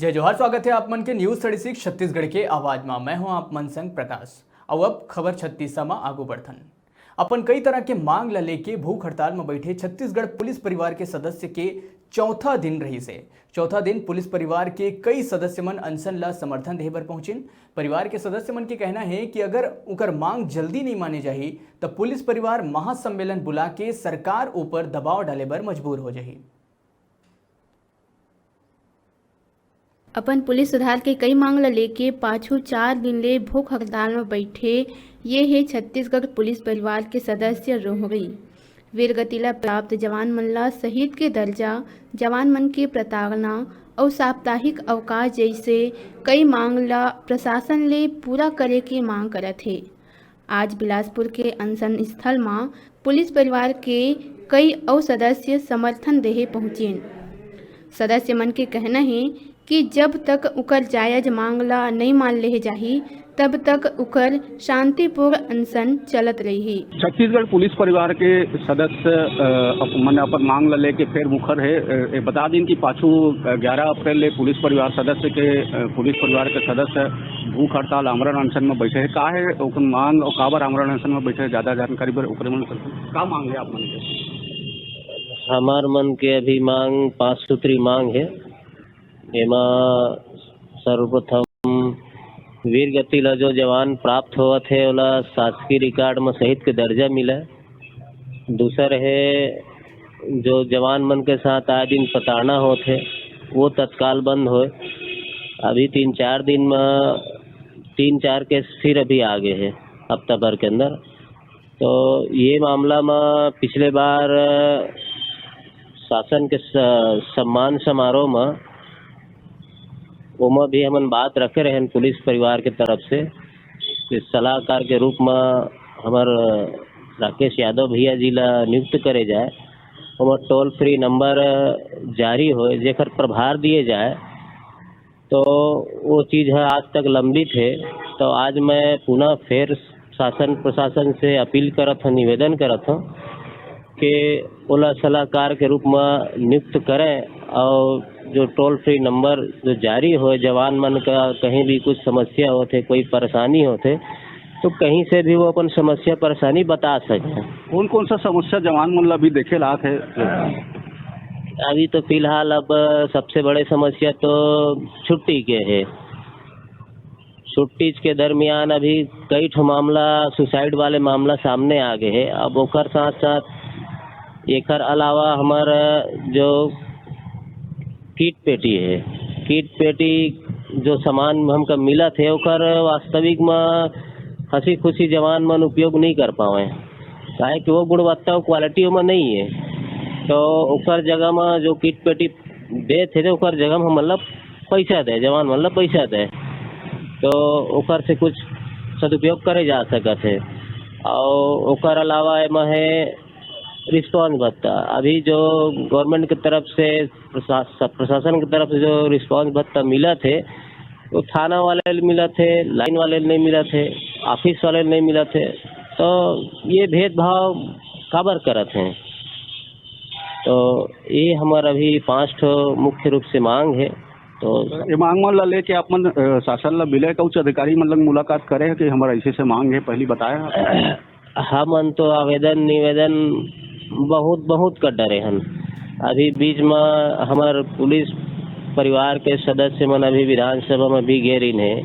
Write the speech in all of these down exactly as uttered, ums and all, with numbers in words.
जय जोहार, स्वागत हे आप मन के News Thirty Six छत्तीसगढ़ के आवाज मा। मैं हूं आप मन संग प्रकाश। अउ अब खबर छत्तीसा मा आगू बढ़थन। अपन कई तरह के मांग ल लेके भूख हड़ताल म बैठे छत्तीसगढ़ पुलिस परिवार के सदस्य के चौथा दिन रहिस हे। चौथा दिन पुलिस परिवार के कई सदस्य मन अनशन ल समर्थन देहे बर पहुंचिन। परिवार के सदस्य मन के कहना हे कि अगर उकर मांग जल्दी नइ माने जाही, त पुलिस परिवार महासम्मेलन बुला के सरकार ऊपर दबाव डाले बर मजबूर हो जाही। अपन पुलिस सुधार के कई मांग ल लेके पाछू चार दिन ले भूख हड़ताल म बैठे ये हे छत्तीसगढ़ पुलिस परिवार के सदस्य रोहरी। वीरगति ल प्राप्त जवान मन ल शहीद के दर्जा, जवान मन के प्रताड़ना अउ साप्ताहिक अवकाश जइसे कई मांग ल प्रशासन ले पूरा करे के मांग करत हे। आज बिलासपुर के अनशन स्थल म पुलिस परिवार के कई अउ सदस्य समर्थन देहे पहुंचिन। सदस्य मन के कहना हे कि जब तक उकर जायज मांग ल नइ मान लेहे जाही, तब तक उकर शांतिपूर्ण अनशन चलत रहिही। छत्तीसगढ़ पुलिस परिवार के सदस्य, अ, अप-, मन अपन मांग ल लेके फेर मुखर हे। अ, ए बता दिन कि पाछू, अ, ग्यारह अप्रैल ले पुलिस परिवार सदस्य के, अ, पुलिस परिवार के सदस्य भूख हड़ताल आमरण अनशन म बैठे हे। का हे ओकर मांग अउ काबर आमरण अनशन म बैठे हे, ज्यादा जानकारी बर ओकरे मन से का मांग हे आप मन के? हमार मन के अभी मांग पांच सूत्री मांग हे। एमा सर्वप्रथम वीर गति ला जो जवान प्राप्त होवत हे, ओला शासकीय रिकॉर्ड म शहीद के दर्जा मिले। दूसर हे, जो जवान मन के साथ आए दिन प्रताड़ना होत हे, वो तत्काल बंद होए। अभी तीन चार दिन म तीन चार केस फिर अभी आ गए हे हफ्ता भर के अंदर। तो ये मामला म पिछले बार शासन के स-, सम्मान समारोह म ओमा भी हमन बात रखे रहेन पुलिस परिवार के तरफ से कि सलाहकार के रूप म हमर राकेश यादव भैया जी ला नियुक्त करे जाए। ओमा टोल फ्री नंबर जारी होए, जेकर प्रभार दिए जाए, तो वो चीज ह आज तक लंबित हे। तो आज मैं पुनः फेर शासन प्रशासन से अपील करत हूँ, निवेदन करत हूँ कि ओला सलाहकार के रूप म नियुक्त करें और जो टोल फ्री नंबर जो जारी होए, जवान मन का कहीं भी कुछ समस्या होथे, कोई परेशानी होथे, तो कहीं से भी वो अपन समस्या परेशानी बता सके। कौन कौन सा समस्या जवान मन ला अभी देखे लाग हे? अभी तो फिलहाल अब सबसे बड़े समस्या तो छुट्टी के हे। छुट्टी के दरमियान अभी कई ठो मामला, सुसाइड वाले मामला सामने आ गए हे। अब ओकर साथ साथ एकर अलावा हमर जो किट पेटी हे, किट पेटी जो सामान हमका मिलत हे, ओकर वास्तविक म हंसी खुशी जवान मन उपयोग नहीं कर पावे, काहे कि वो गुणवत्ता, वो क्वालिटी ओमा नहीं हे। तो ओकर जगह म जो किट पेटी देत हे, तो ओकर जगह म मतलब पैसा दे, जवान मतलब पैसा दे, तो ओकर से कुछ सदुपयोग करे जा सकत हे। और ओकर अलावा एमा हे रिस्पॉन्स भत्ता। अभी जो गवर्नमेंट के तरफ से, प्रशा-, प्रशासन के तरफ से जो रिस्पॉन्स भत्ता मिलत हे, वो थाना वाले ल मिलत हे, लाइन वाले ल नहीं मिलत हे, ऑफिस वाले ल नहीं मिलत हे। तो ये भेदभाव काबर करत हे? तो ये हमर अभी पांच ठो मुख्य रूप से मांग हे। तो ये मांग मन ला लेके आप मन, अ, शासन ला मिले का, उच्च अधिकारी मन लग मुलाकात करे हे कि हमर ऐसे से मांग हे, पहली बताया? हमन तो आवेदन निवेदन बहुत, बहुत कर डरे हन। अभी बीच म हमर पुलिस परिवार के सदस्य मन अभी विधानसभा म भी गे रिन हे,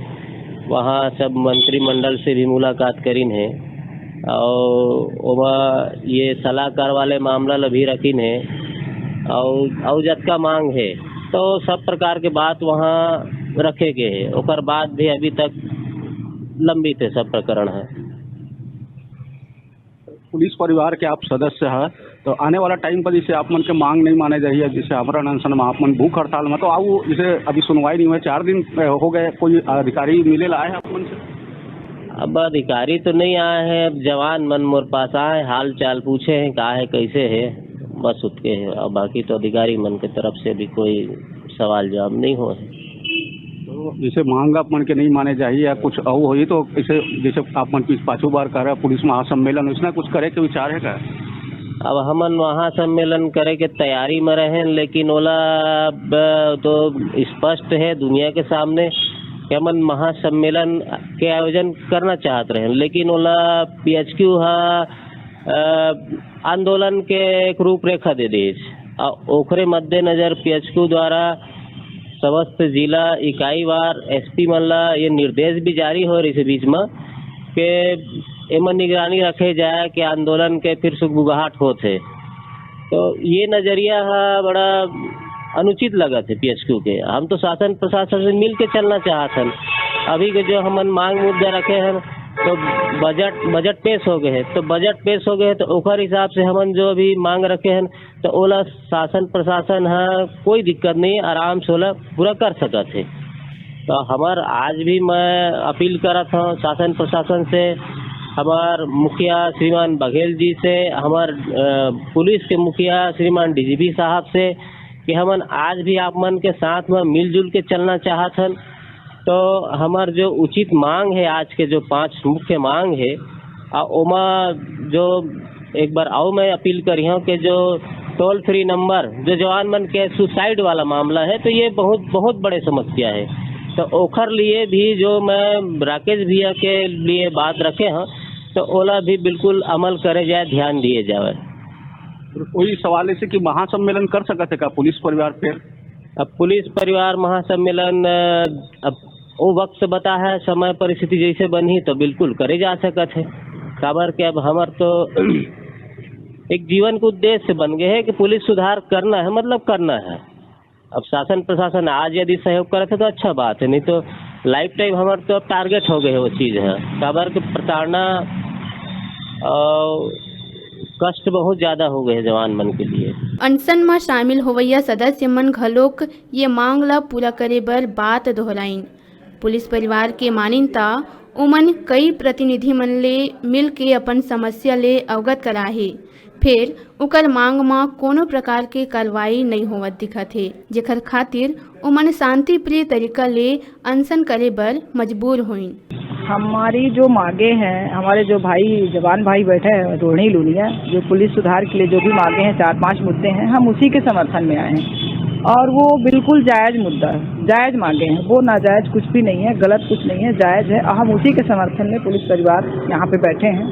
वहाँ सब मंत्रिमंडल से भी मुलाकात करिन हे, और ओमा ये सलाहकार वाले मामला ल भी रखिन हे, और, और जतका मांग हे, तो सब प्रकार के बात वहाँ रखे गए हे। ओकर बाद भी अभी तक लंबित हे सब प्रकरण हे। पुलिस परिवार के आप सदस्य ह, तो आने वाला टाइम पर जैसे आप मन के मांग नहीं माने जाही, जैसे आमरण अनशन में आप मन भूख हड़ताल में, तो आऊ जैसे अभी सुनवाई नहीं हुआ, चार दिन हो गए, कोई अधिकारी मिले ला आए हैं आप मन से? अब अधिकारी तो नहीं आए हैं, अब जवान मन मोर पास आए, हाल चाल पूछे हैं, का है, कैसे है, बस उतके है। अब बाकी तो अधिकारी मन के तरफ से भी कोई सवाल जवाब नहीं हुआ है। तो जैसे मांग आप मन के नहीं माने जाही या कुछ अउ होही, तो इसे जैसे आप मन पीछ-, पाछू बार करा पुलिस महासम्मेलन, वैसना कुछ करे के विचार है का? अब हमन महासम्मेलन करे के तैयारी में रहेन, लेकिन ओला अब तो स्पष्ट है दुनिया के सामने कि हमन महासम्मेलन के आयोजन करना चाहत रहेन, लेकिन ओला पीएचक्यू हा, अ, आंदोलन के एक रूपरेखा दे दिस। आ ओकरे मद्देनजर पीएचक्यू द्वारा समस्त जिला इकाईवार एसपी मन ला ये निर्देश भी जारी हो रहिस बीच में कि एमन निगरानी रखे जाए कि आंदोलन के फिर सुगबुगाहट होत हे। तो ये नजरिया हा बड़ा अनुचित लगत हे पीएचक्यू के। हम तो शासन प्रशासन से मिल के चलना चाहत हन। अभी के जो हमन मांग मुद्दा रखे हन, तो बजट बजट पेश हो गए हे, तो बजट पेश हो गए हे, तो ओकर हिसाब से हमन जो अभी मांग रखे हन, तो ओला शासन प्रशासन ह कोई दिक्कत नहीं, आराम से ओला पूरा कर सकत हे। तो हमर आज भी मैं अपील करत हूँ शासन प्रशासन से, हमार मुखिया श्रीमान बघेल जी से, हमार अ, पुलिस के मुखिया श्रीमान डीजीपी साहब से, कि हमन आज भी आप मन के साथ में मिलजुल के चलना चाहत हन। तो हमार जो उचित मांग है, आज के जो पांच मुख्य मांग है, आ ओमा जो एक बार आओ मैं अपील करिहूँ कि जो टोल फ्री नंबर, जो जवान मन के सुसाइड वाला मामला है, तो ये बहुत बहुत बड़े समस्या है। तो ओखर लिए भी जो मैं राकेश भैया के लिए बात रखे हूँ, तो ओला भी बिल्कुल अमल करे जाए, ध्यान दिए जावे। कोई सवाल ऐसे कि महासम्मेलन कर सकत है का पुलिस परिवार फिर? अब पुलिस परिवार महासम्मेलन, अ, अब वो वक्त बता है, समय परिस्थिति जैसे बनही तो बिल्कुल करे जा सकत है। काबर के अब हमर तो एक जीवन के उद्देश्य बन गए है कि पुलिस सुधार करना है, मतलब करना है। अब शासन प्रशासन आज यदि सहयोग करत है तो अच्छा बात है, नहीं तो लाइफ टाइम हमर तो अब टारगेट हो गए है वो चीज है। काबर के प्रताड़ना और कष्ट बहुत ज्यादा हो गए है जवान मन के लिए। अनशन म शामिल होवइया सदस्य मन घलोक ये मांग ल पूरा करे बर बात दोहराइन। पुलिस परिवार के मानिन त ओमन कई प्रतिनिधि मन ले मिल के अपन समस्या ले अवगत कराहे, फेर उकर मांग म कोनो प्रकार के कार्रवाई नइ होवत दिखत हे, जेखर खातिर ओमन शांतिप्रिय तरीका ले अनशन करे बर मजबूर होइन। हमारी जो मांगे हैं, हमारे जो भाई, जवान भाई बैठे हैं रोहिणी लूनिया, जो पुलिस सुधार के लिए जो भी मांगे हैं, चार पांच मुद्दे हैं, हम उसी के समर्थन में आए हैं। और वो बिल्कुल जायज मुद्दा है, जायज मांगे हैं, वो नाजायज कुछ भी नहीं है, गलत कुछ नहीं है, जायज है। हम उसी के समर्थन में पुलिस परिवार यहाँ पे बैठे हैं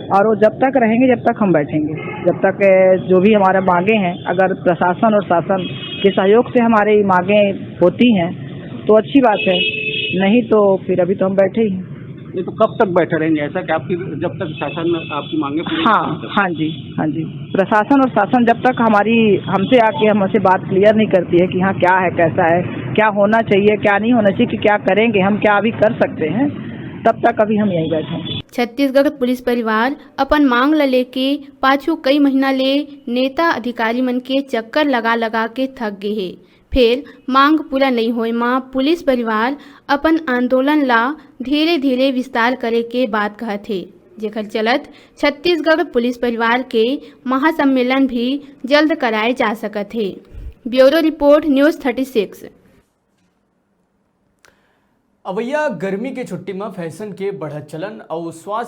और वो जब तक रहेंगे, जब तक हम बैठेंगे, जब तक, ए, जो भी हमारे मांगे हैं, अगर प्रशासन और शासन के सहयोग से हमारे ये मांगे होती हैं तो अच्छी बात है, नहीं तो फिर अभी तो हम बैठे ही हैं। नहीं तो कब तक बैठे रहेंगे ऐसा कि आपकी, जब तक शासन आपकी मांगे पूरी नहीं हाँ, करता? हाँ जी, हाँ जी। प्रशासन और शासन जब तक हमारी, हमसे आके हमसे बात क्लियर नहीं करती है कि हाँ क्या है, कैसा है, क्या होना चाहिए, क्या नहीं होना चाहिए, कि क्या करेंगे हम, क्या अभी कर सकते हैं, तब तक अभी हम यहीं बैठे हैं। छत्तीसगढ़ पुलिस परिवार अपन मांग ल लेके पाछू कई महीना ले नेता अधिकारी मन के चक्कर लगा लगा के थक गे हे। फेर मांग पूरा नइ होए म पुलिस परिवार अपन आंदोलन ला धीरे-धीरे विस्तार करे के बात कहत हे, जेखर चलत छत्तीसगढ़ पुलिस परिवार के महासम्मेलन भी जल्द कराए जा सकत हे। Bureau report, news thirty six. अवइया गर्मी के छुट्टी म फैशन के बढ़त चलन अउ स्वास्थ्य